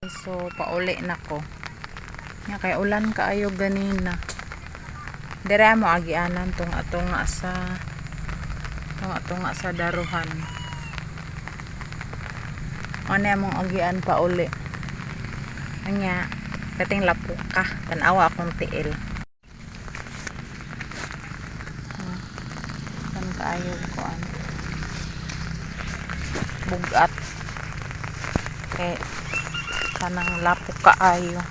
So pauli na ko. Nya kay ulan kaayo ganina. Dire mo agianan tunga-tunga sa daruhan. Ano among agian pauli. Anya, kating lapok ka. Tanawa akong tiil. Kan kaayo kuan. Bugat. Kay kanang lapok kaayo.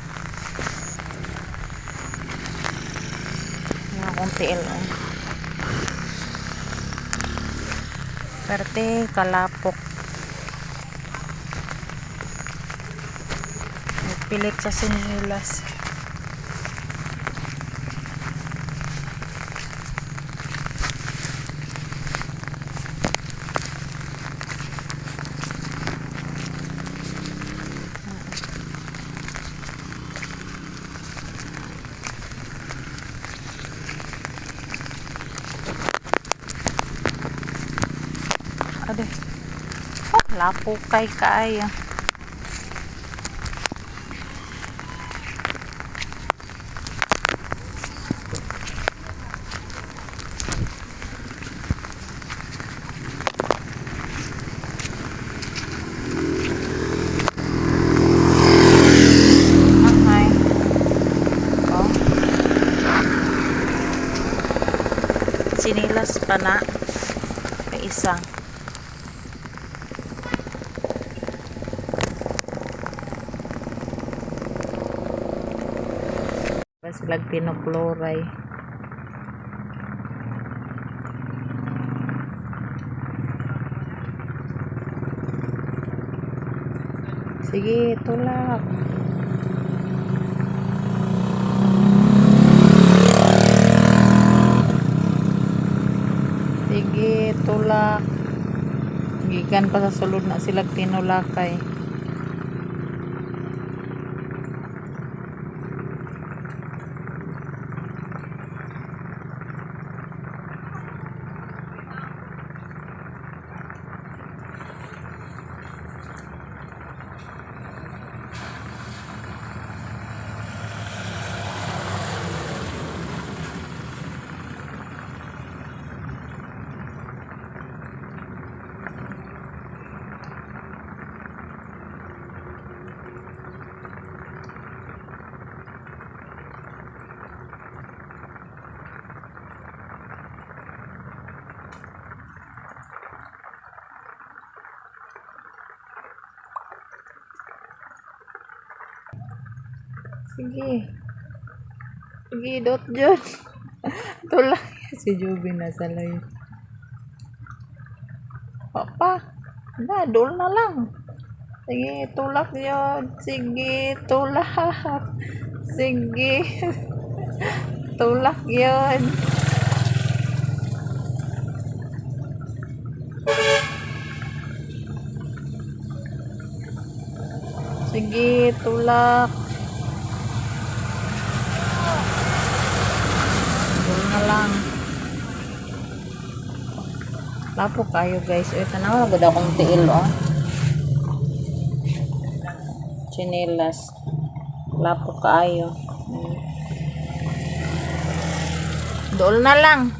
Nga akong tiil oh. Perte kalapok. Pilit sa sinilas. Ade. Oh, lapok kay kaayo. Okay. Oh. Sinilas pa na. May isa. Silag tinokloray. Sige, tulak. Sige, tulak. Gikan pa sa sulod na silag tinulakay. Sige. Sige, dot dyan. Tulak. Si Juby nasa layo. Papa. Na, dool na lang. Sige, tulak yun. Sige, tulak. Sige. Tulak yun. Sige, tulak. Dool na lang. Lapok kayo, guys. Uy, tanawa na akong tiil oh. Chinelas. Lapok kaayo. Dool na lang.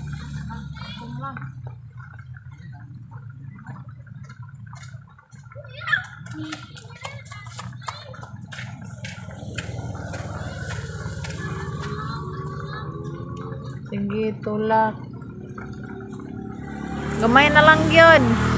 Sige, tulak. Gamay na lang yun.